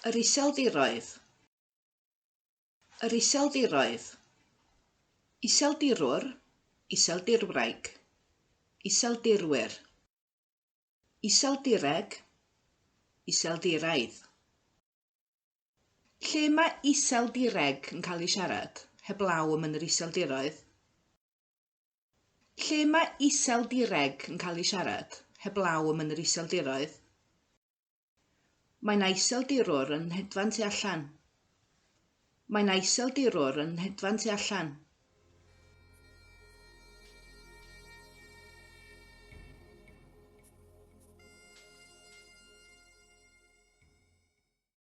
Yr Iseldiroedd. Yr Iseldiroedd. Iseldirwr, Iseldirwraig. Iseldirwyr. Iseldireg, Iseldiraidd. Lle mae Iseldireg yn cael ei siarad, heblaw am yn yr Iseldiroedd? Lle mae Iseldireg yn cael ei siarad, heblaw am yn yr Iseldiroedd? Mae 'na Iseldirwr yn hedfan tu allan. Mae 'na Iseldirwr yn hedfan tu allan.